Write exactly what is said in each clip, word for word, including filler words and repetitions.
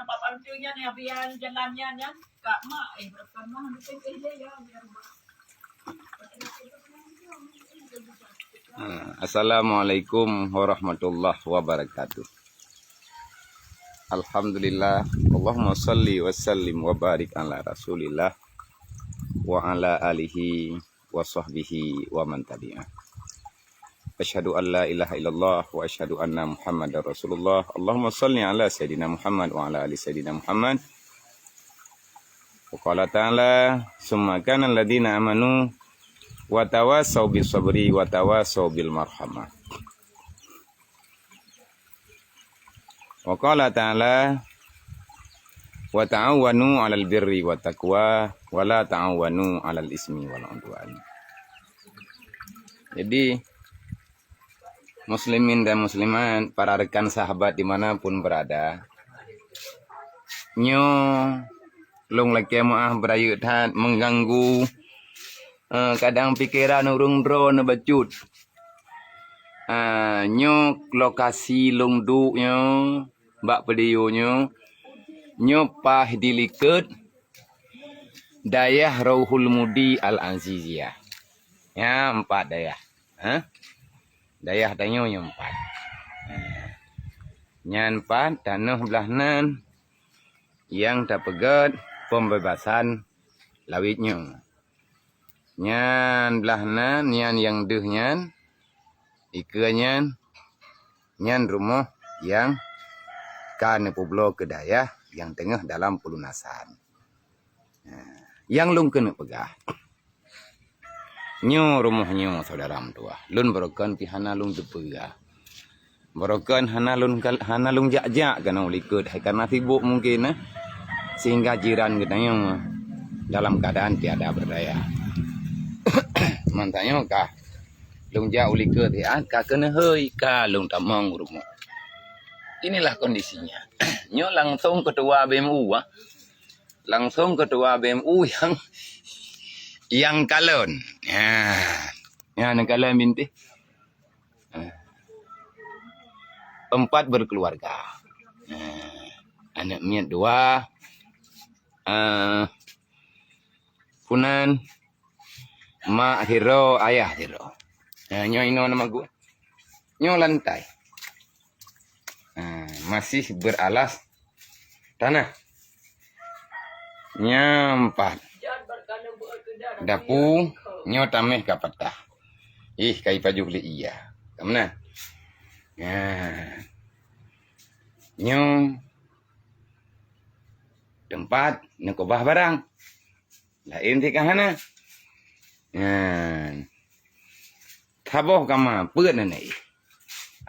Pak Pantu nyan, ya, biar jalan nyan, nyan. Kak Mak, eh, berapa mah, mungkin, eh, dia, ya, biar rumah. Ah, Assalamualaikum warahmatullahi wabarakatuh. Alhamdulillah. Allahumma salli wa sallim wa barik ala Rasulillah wa ala alihi wa sahbihi wa man tabi'ah. Asyhadu an la ilaha illallah wa asyhadu anna Muhammadar Rasulullah. Allahumma salli ala Sayyidina Muhammad wa ala ali Sayyidina Muhammad. Wa qala ta'ala, "Summa kana alladziina aamanu wa tawasau bis sabri wa tawasau bil marhamah." Wa qala ta'ala, "Wa ta'awanu 'alal birri wat taqwa, wa la ta'awanu 'alal ismi wal 'udwan." Jadi, muslimin dan muslimat, para rekan sahabat di mana pun berada, nyoe lôn lakée meu'ah beurayeuk that mengganggu, eh, kadang pikeran ureuëng droe neubacut. Ah, nyoe lokasi lôn duek nyoe, bak peudiyô nyoe, nyoe paih di likot dayah Rauhul Mudi Al Aziziyah. Nyan empat dayah. Ha? Dayah tanyoe nyoe empat. Ha. Nyan empat, tanoh blaih nan nyang tapeugét pembebasan lawét nyoe. Nyan blaih nan, nyan nyang deuh nyan, ikeue nyan, nyan rumoh nyang ka neupeubloe keu dayah nyang teungoh dalam peulunasan. Nah, nyang lôn keuneuk peugah, nyoe rumoh nyoe, syedara meutuwah, lôn barokon pih hana lôn teupeugah. Barokon hana lôn kal-, hana lôn jak-jak keunoe u likot, hai karna sibok mungken, eh, sehingga jiran geutanyoe dalam keadaan tiada berdaya. Mantanya kah lôn jak u likot, ya, ka keuneuk hôi, ka lôn tamong u rumoh. Inilah kondisinya. Nyoe langsung ketua B M U, ah. Langsung ketua B M U yang, yang kalon. Ya. Ya, nyang kalon binti. Eh, empat berkeluarga. Eh, aneuk miet dua, eh, punan, mak sidroe, ayah sidroe. Eh, nyoe inoe nama gua. Nyoe lantai. Eh, masih beralas tanah. Nyan pat. Dapu, nyoe tameh ka patah. Ih, ka ipajoh lé iya. Ka meunan? Nyan. Nyoe teumpat neukeubah barang. Laén cit ka hana. Nyan. Saboh kama, peuet aneuk ih.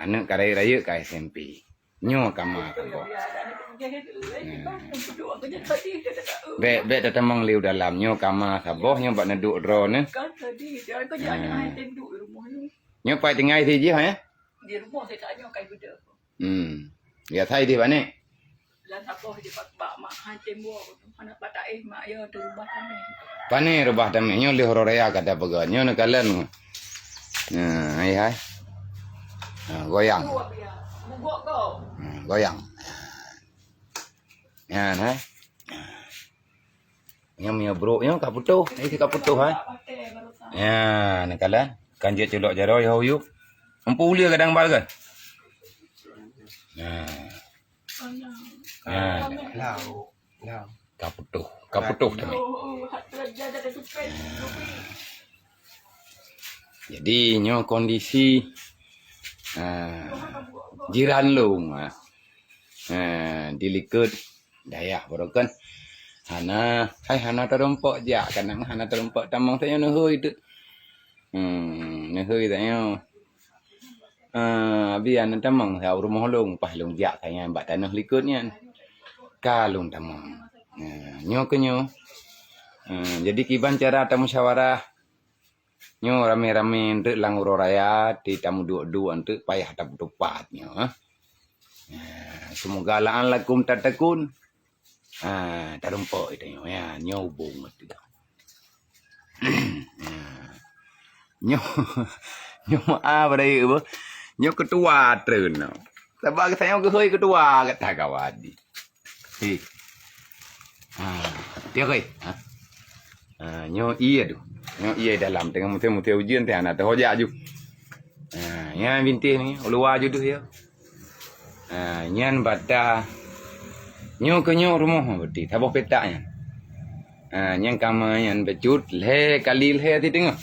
Aneuk ka rayeuk-rayeuk ka S M P. Nyoe kama saboh. Nah. Bèk, bèk tatamong lé u dalam. Nyoe kama saboh, nyoe bak neuduek droeneuh. Nah. Nyoe pai tinggai si jih, eh? Hmm. Ya, sai di bani? Pane rubah tameh. Nyoe lheueh uroe raya ka tapeugah. Nyoe neukalon. Nah, hai, hai. Nah, goyang. Nah, goyang. Nyan, hai. Nyoe, nyoe brok nyoe ka putôh. Nyoe ka putôh, hai. Nyan, neukalon. Kan jeuet culok jaroe, ya, uyuek. Empu ulie kadang bal kan? Nah. Nah. Ka putôh, ka putôh teuma. Jadi nyoe kondisi, ah, jiran lôn, ah. Ah, di likot dayah barokon. Hana, hai hana tarumpok jak, kadang hana tarumpok tamong tanyoe neuhôi teuk. Hmm, neuhôi tanyoe. Ah, abi aneuk tamong sa u rumoh lôn, paih lôn jak ka nyan bak tanoh likot nyan. Ka lôn tamong. Nah, nyoe keuh nyoe. Ah, jadi kiban cara tamusyawarah. Nyoe ramé-ramé eunteuk lam uroe raya, di tamuduek-duek eunteuk payah tapeutupat nyoe, eh. Nah, semoga la'allakum tattaqun. Ha, tarumpok itu nyoe, ya, nyoe ubong tu. Nyoe, nyoe maaf pada ibu. Nyoe ketua treun. Sabab saya geuhôi ketua kata kawan di. Hei. Ha, tiap hari. Ha. Ha, nyoe ie tu. Nyoe ie dalam tengah musim-musim ujeuen teh aneuk teuhojak ju. Ha, nyan bintéh ni, u luwa ju deuh ya. Ha, nyan bata. Nyoe keu nyoe rumoh berarti saboh petak nyan. Ha, nyan kama nyan bacut lhèe kali lhèe siteungoh.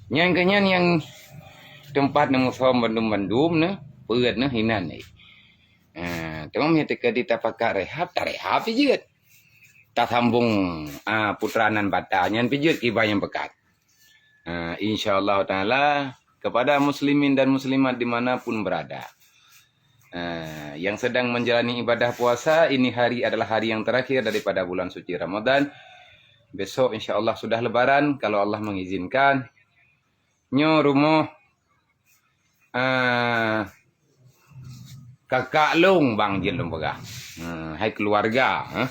Nyan keu nyan nyang teumpat neumusom bandum-bandum neh, peuet neh hinan neh. Ha, teuma meunyoe teuka di tapakat rehab, tarehab pih jeuet. Tasambong, ah, putra nan bata nyan pih jeuet kiban nyang peukat. Ah, insya Allah Taala kepada muslimin dan muslimat dimanapun berada, ah, yang sedang menjalani ibadah puasa, ini hari adalah hari yang terakhir daripada bulan suci Ramadan. Besok insya Allah sudah Lebaran kalau Allah mengizinkan. Nyoe rumoh, ah, kakak lôn bang jeuet lôn peugah. Ah, hai keluarga, ha.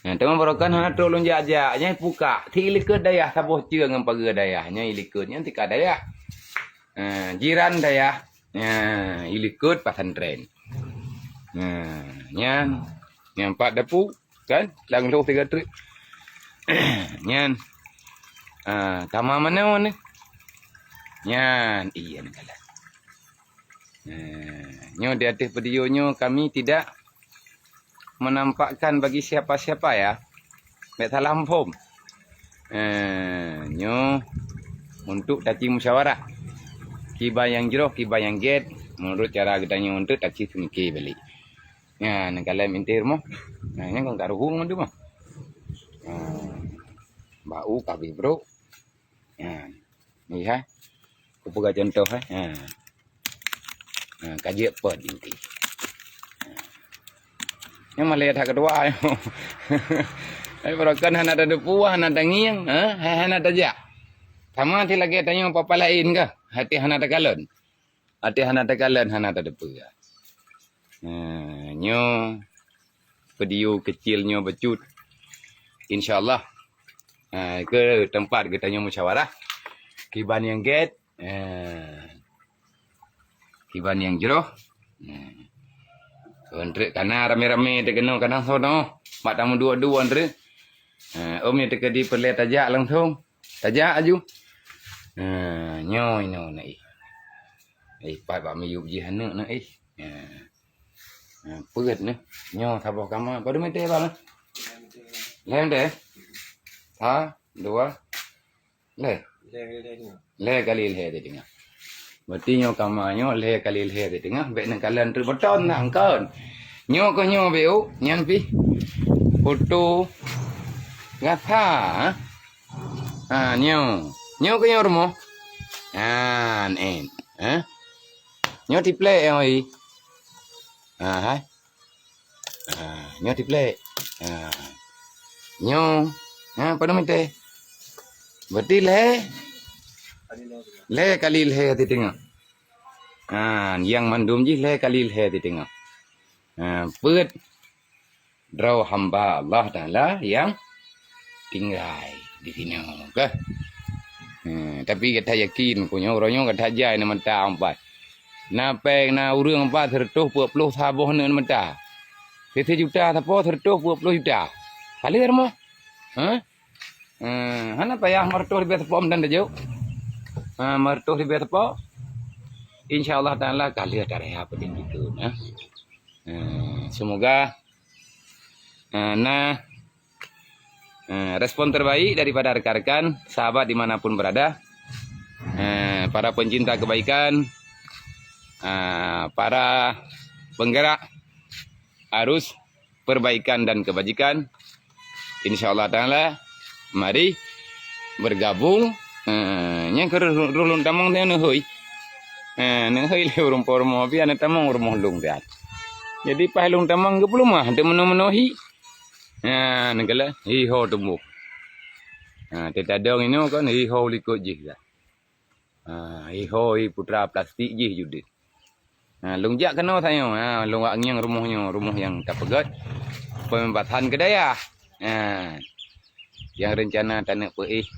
Nah, teuma barokan hana trok lôn jak-jak, nyan pukak. Ti ilikot dayah saboh ceue ngon pageue dayah, nyan ilikot nyan tika dayah. Ah, jiran dayah, nyan ilikot pesantren. Nah, nyan, nyan pat dapu. Kan? Dang lhôh tiga treuk. Nyan. Ah, kama manoe ni. Nyan, iya ni kalah. Ah, nyoe di ateueh video nyoe kami tidak menampakkan bagi siapa-siapa ya. Bèk salah muphom. Ah, nyoe untuk taci musyawarah. Kiban nyang jroh, kiban nyang gèt, menurut cara geutanyoe untuk taci seumike balik. Nyan, kalon bintéh rumoh. Nah, nyan kon ka ruhueng mandum ah. Nah, bau kabeh brok. Nyan. Ni ha. Kupeugah contoh eh. Ha. Ha, ka jeuet pot bintéh. Ha. Nyan malèe that keudua. Tapi barokan hana tadepu, hana tangieng, ha? Hai hana tajak. Sama ti lagèe tanyoe papa laén kah? Hati hana takalon. Até hana takalon, hana tadepeue. Ha, nyoe video kecil nyoe bacut. Insya Allah, ha, keu teumpat geutanyoe musyawarah. Kiban nyang gèt, ha, kiban nyang jroh. Ha. Kon treuk kana ramé-ramé teukeunong kana soe noh. Bak tamu dua-dua treuk. Ha, om nyang teukeudi peureulèe tajak langsong. Tajak aju. Ha, nyoe inoe na ih. Eh, pat bak miyueb jih aneuk na ih. Ha. Ha, peuet neh. Nyoe saboh kama. Padum mètè bang? Lhèe mètè? Ha, dua. Lhèe. Lhèe kali lhèe di teungoh. Berarti nyoe kama nyoe lhèe kali lhèe di teungoh. Bèk neukalon treuk beutôi na kon. Nyoe keuh nyoe beu, nyan pih. Foto gasa. Ha, nyoe. Nyoe keuh nyoe rumoh. Ha, nyan. Ha? Nyoe tiplek nyoe. Ha, hai. Ha, nyoe tiplek. Ha. Nyoe. Ha, padum mètè? Berarti lhèe. Lhèe kali lhèe di teungoh. Ha, nyang mandum jih lhèe kali lhèe di teungoh. Ha, peuet. Droe hamba Allah Taala nyang tinggai di sinoe, kah? Hmm, tapi gata yakin, ku nyoe uroe nyoe gata jai na mata ampat. Na pèng na ureueng ampat seureutôh peuet ploh saboh neuen mata. Sisi juta sapo seureutôh peuet ploh juta. Ka lheueh rumoh. Ha? Hmm, hana payah meureutoh ribèe sapo meudan tajok. Ha, meureutoh ribèe sapo. Insya Allah Taala ka lheueh taraya peudeueng gitu, nah. Hmm, semoga eh, na eh, respon terbaik daripada rekan-rekan, sahabat dimanapun berada, eh, para pencinta kebaikan, eh, para penggerak arus perbaikan dan kebajikan. Insya Allah Taala, mari bergabung. Eh, nyang keu roh lôn tamong teuh neuhôi. Eh, neuhôi lé ureueng po rumoh, tapi aneuk tamong rumoh lôn teuh. Jadi paih lôn tamong geupeuleumah, teu meunoe-meunoe hi. Ha, neukalon hi ho tuboh. Ha, teuh tadong inoe kon hi ho likot jih dah. Ha, hi ho hi putra plastik jih judeh. Ha, lôn jak keunoe tanyoe. Ha, lôn wak ngieng rumoh nyoe, rumoh nyang tapeugöt pembebasan keu dayah. Ha, nyang reuncana taneuk peuéh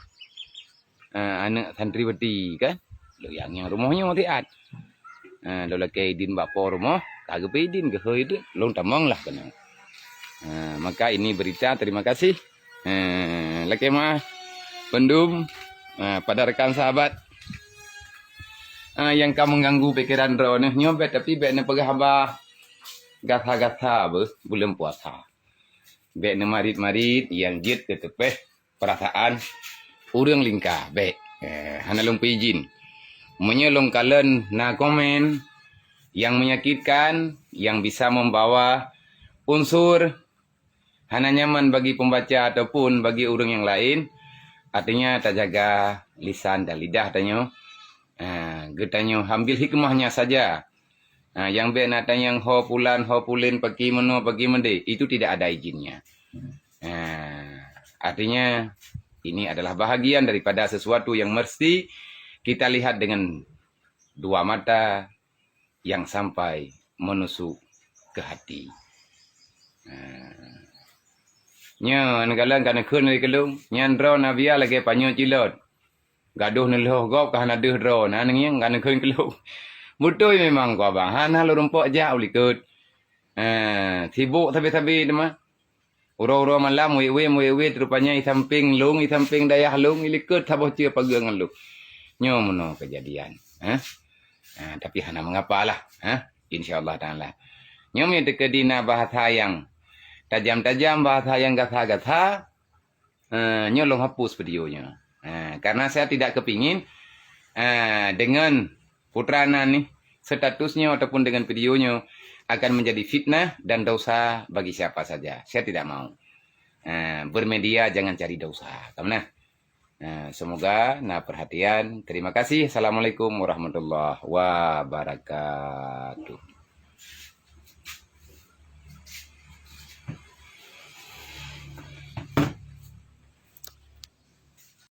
eh, aneuk santriwati kan. Lôn jak ngieng rumoh nyoe siat. Eh, lôn lakèe idin bak po rumoh, ka geupeu idin geuhôi teuk, lôn tamong lah keunoe. Ha, maka ini berita terima kasih. Ha, lakée meuah bandum, ha, pada rekan sahabat, ha, nyang ka mengganggu pikiran droeneuh nyoe bék, tapi bék neupeugah haba gasa-gasa beuh buleuen puasa. Bék neumarit-marit nyang jeuet keu teupeh perasaan ureuëng lingka, bék. Eh, hana lôn peuijin. Meunyoe lôn kalon na komen yang menyakitkan, yang bisa membawa unsur hana nyaman bagi pembaca ataupun bagi ureuëng yang lain, artinya tajaga lisan dan lidah tanyoe. Ah, geutanyoe ambil hikmahnya saja. Ah, yang bék na tanyong ho pulan, ho pulen, paki meunoe, paki meudeh, itu tidak ada izinnya. Ah, artinya ini adalah bahagian daripada sesuatu yang mesti kita lihat dengan dua mata yang sampai menusuk ke hati. Ah. Nyan galak ka neukheun lé keulung, nyan droe Nabiya lagée panyoe cilot. Gadoh neulhoh gob ka hana deuh droe, na ngieng ka neukheun keulung. Beutôi memang ku abang, hana lôn rumpok jak u likot. Eh, sibok sabe-sabe teuma. Uroe-uroe malam, wék-wék, wék-wék, rupanya i samping lông, i samping dayah lông, i likot saboh ceue pageue ngon lông. Nyoe meunoe keujadian. Eh? Ah, tapi hana mengapa lah. Eh? Insya Allah Ta'ala. Nyoe meuteukeu dina bahasa nyang tajam-tajam, bahasa nyang gasa-gasa, eh, nyoe lôn hapus video nyoe. Eh, karena saya tidak kepingin, eh, dengan putra nan nih, statusnya ataupun dengan videonya akan menjadi fitnah dan dosa bagi siapa saja. Saya tidak mau. Eh, bermedia jangan cari dosa. Kamu nah. Eh, semoga na perhatian. Terima kasih. Assalamualaikum warahmatullahi wabarakatuh.